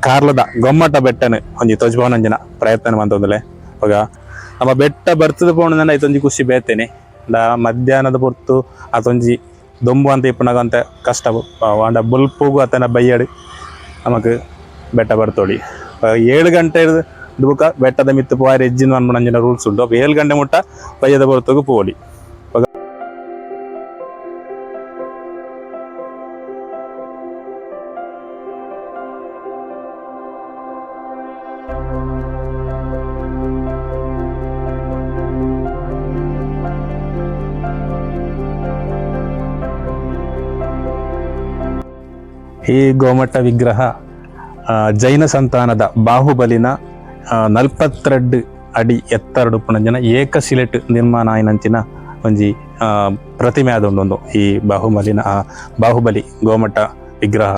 ಕಾರ್ಲದ ಗೊಮ್ಮಟ ಬೆಟ್ಟನು ಒಂಜಿ ತೊಜ್ಪವನಂಜಿನ ಪ್ರಯತ್ನ ಮಂತೊಂದುಲೆ. ಅಪಗ ನಮ್ಮ ಬೆಟ್ಟ ಬರ್ತದ ಪೋಣಂಡ ಐತೊಂಜಿ ಖುಷಿ ಬೇತೇನೆ. ಮಧ್ಯಾಹ್ನದ ಪೊರ್ತು ಅತೊಂಜಿ ದೊಂಬು ಅಂತ ಇಪ್ಪುನಗ ಅಂತ ಕಷ್ಟ ವಾಂಡ ಬೊಲ್ಪುಗು ಅತನ ಬಯ್ಯಡು ನಮಕ್ ಬೆಟ್ಟ ಬರ್ತೋಡಿ. 7 ಗಂಟೆ ಬುಕ ಬೆಟ್ಟದ ಮಿತ್ತು ಪೋಯರೆ ಎಜ್ಜಿನ ಅನ್ಪುನಂಚಿನ ರೂಲ್ಸ್ ಉಂಡು. ಅಪ್ಪ 7 ಗಂಟೆ ಮುಟ್ಟ ಬಯ್ಯದ ಪೊರ್ತುಗು ಪೋಲಿ. ಈ ಗೋಮಟ್ಟ ವಿಗ್ರಹ ಜೈನ ಸಂತಾನದ ಬಾಹುಬಲಿನ 42 ಅಡಿ ಎತ್ತರಡು ಪುಣಂಜನ ಏಕಶಿಲೆಟ್ ನಿರ್ಮಾಣ ಆಯಿನಂಚಿನ ಒಂಜಿ ಪ್ರತಿಮೆ ಆದುಂಡು ಈ ಬಾಹುಬಲಿನ, ಬಾಹುಬಲಿ ಗೋಮಟ್ಟ ವಿಗ್ರಹ.